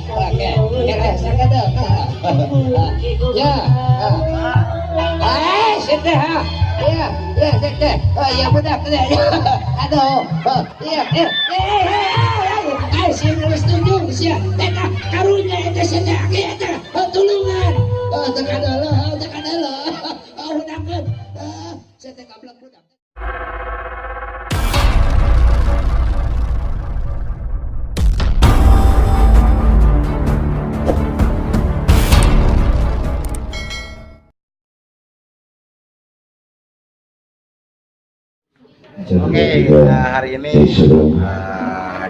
Oke, sakedap. Ya. Ah, sudah. Ya, ya, sudah. Oh, ya budak. Aduh. Iya, iya. Ai sih geus tunjung sia. Eta karunya eta sia teh eta tulungan. Oh, tekan heula, tekan heula. Oh, hudangkeun. Sia teh gablek budak. Oke, hari ini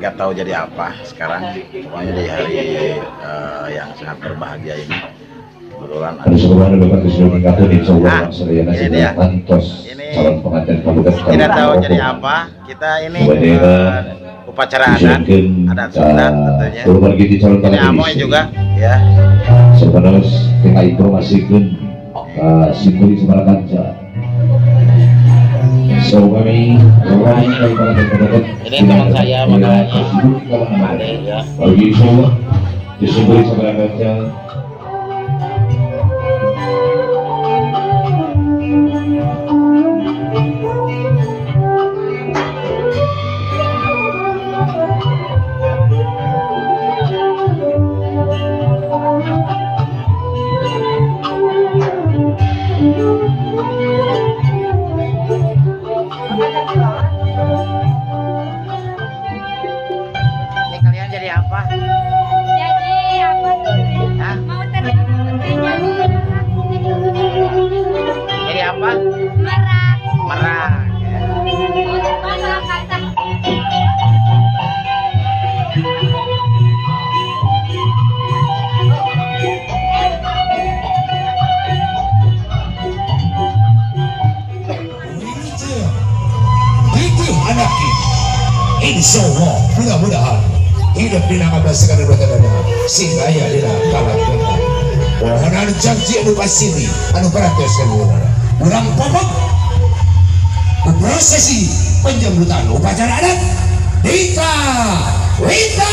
nggak tahu jadi apa sekarang. Pokoknya di hari yang sangat berbahagia ini. Kebetulan ada ini dia. Ini tidak tahu jadi apa. Kita ini upacara adat, adat Sunda tentunya. Ini Amoy juga, ya. Sebenarnya kita informasikan sikuri Semarang. Ini teman saya makanya Ade ya. Bagi insyaallah disyukuri Semarang. Ini kalian jadi apa? Jadi apa tuh? Hah? Mau terima putrinya. Jadi apa? Merak. Merak. Ya. Mau terbang ke angkasa. Itu anaknya. Insya Allah, mudah-mudahan hidup dina ngablasakan dada sing aya dina kalam kita. Mohon anu janji anu pasiri anu parantos kaluhurna. Urang popok prosesi penjemputan upacara adat Dika Wita.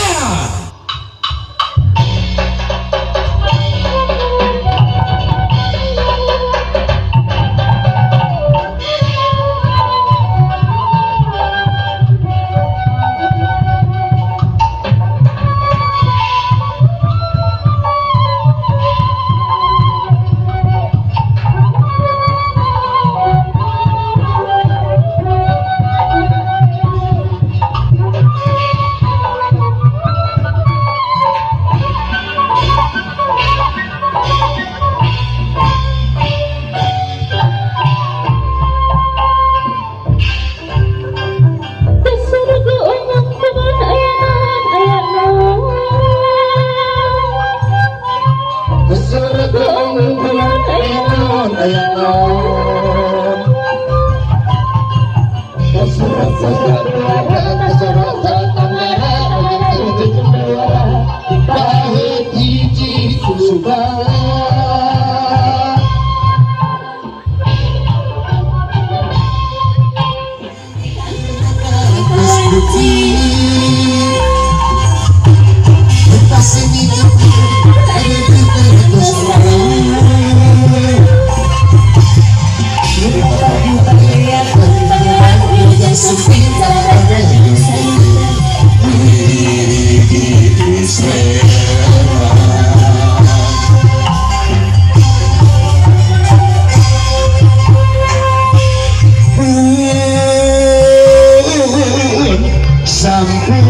Sampun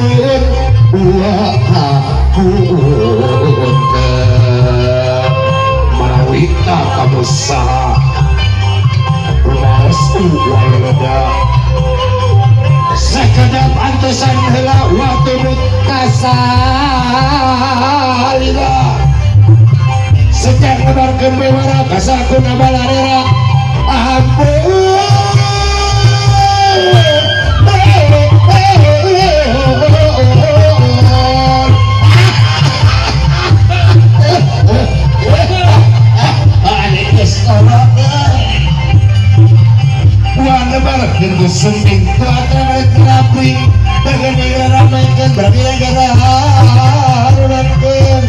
marawita kamu saha rumaos waleda sakedap antosan heula waktu kasalila sejak ngebarkeun bewara kasakuna balarera ampun. Sending tuatan kelaping, bagai negara ramaikan, berarti negara harulankan.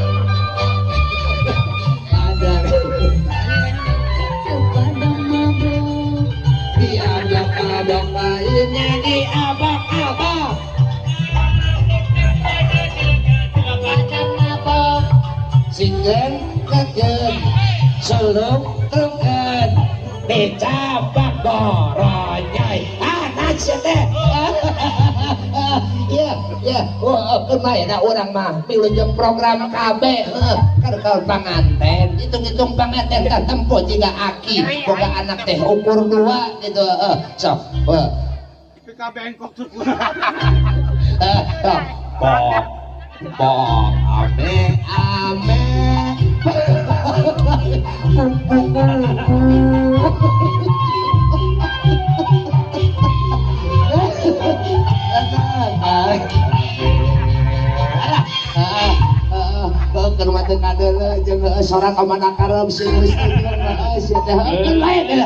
Telung-telungan dicapak boronyai anak sia teh. Ya ya kumaha urang mah milujeng program KB heuh keur panganten hitung-hitung panganten tah tempo jiga aki boga anak teh ukur 2 gitu sok ka bengkok tuh. Pok pok ame ame. Ke rumah teh kadeuleu jeung sora ka mana karep sing geus sia teh lain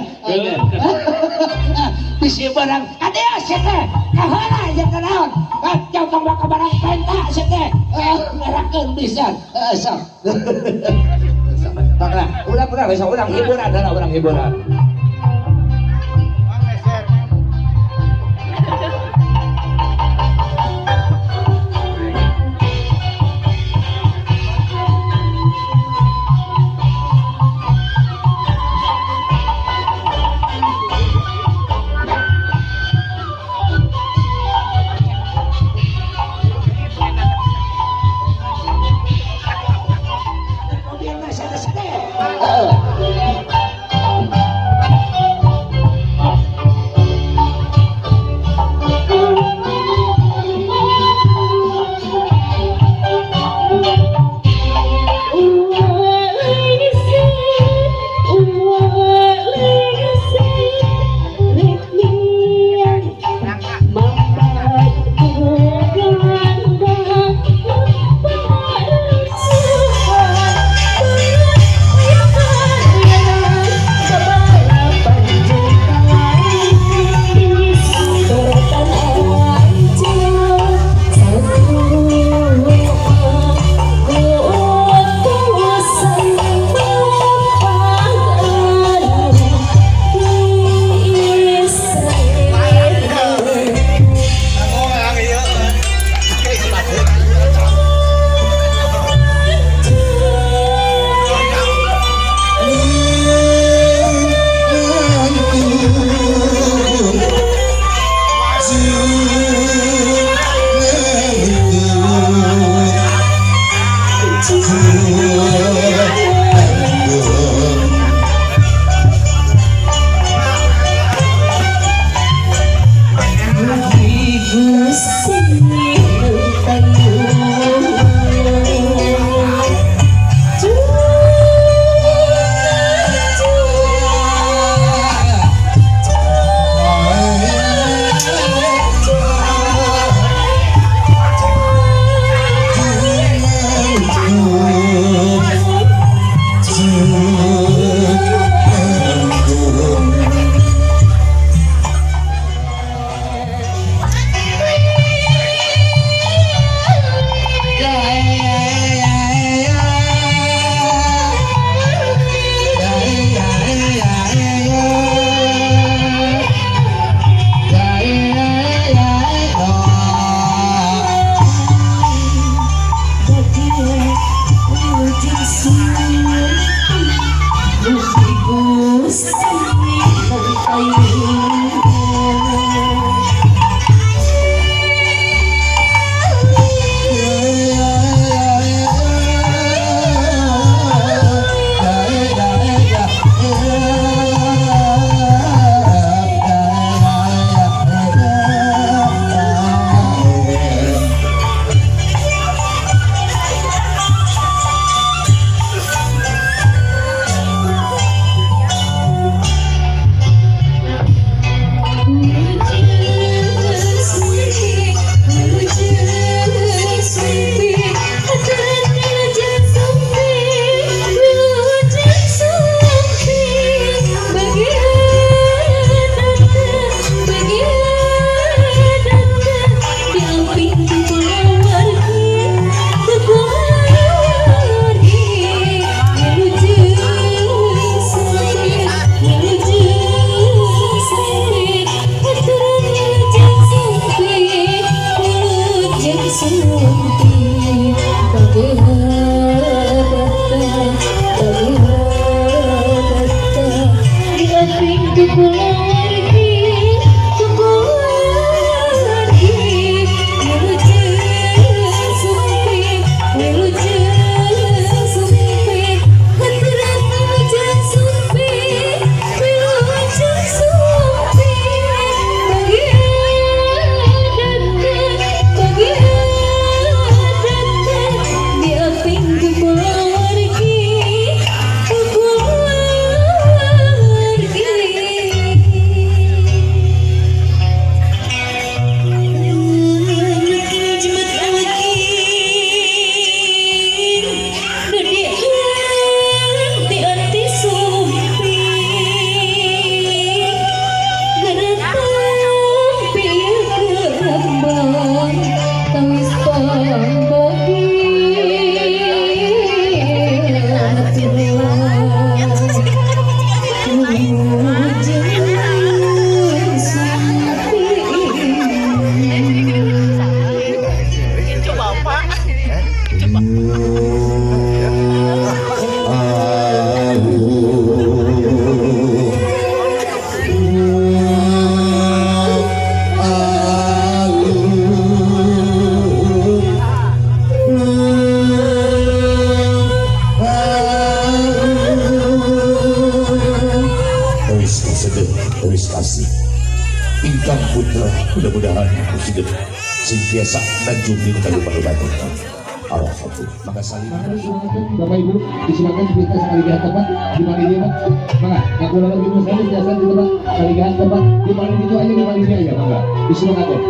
bisi barang kadieu sia teh kaheula jeung naon jauh tong ka barang penta sia teh ngerakeun pisan sok sok lah urang sok urang hiburan heula urang hiburan. Ingkang putra mudah-mudahan hidup sing biasa najung di kaluman-luman. Alhamdulillah. Maka saling Bapak Ibu disilakan kita sekali lihat tempat di mana ini Pak. Maka aku lagi mau saya biasa di tempat sekali lihat tempat di mana itu aja di mana ini aja maka disilakan.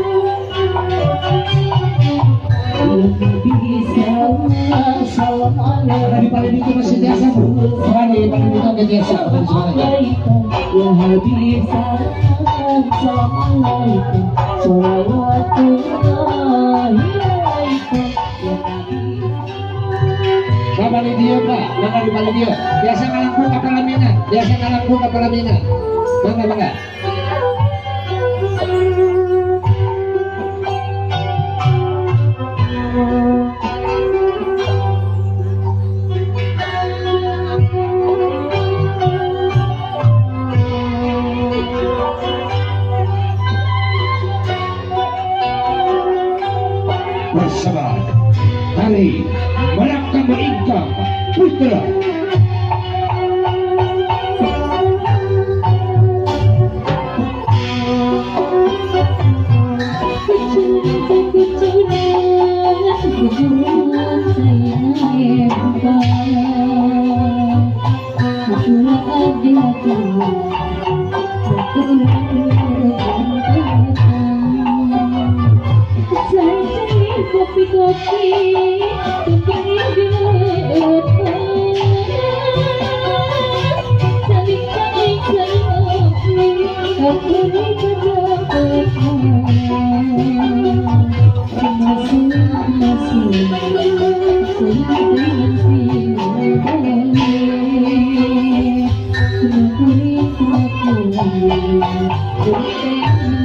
Karena di paling itu masih biasa Bu. Makanya di paling itu agak biasa. Ya Habib salam alaikum sholawatullahi alaikum ya Habib. Bapak di dia Pak, mangga di paling dia. Biasa ngalangkung ka palamina, biasa ngalangkung ka palamina. Mangga mangga. Bersama tari Merak Ingkang Putra. Kopi-kopi Thank you.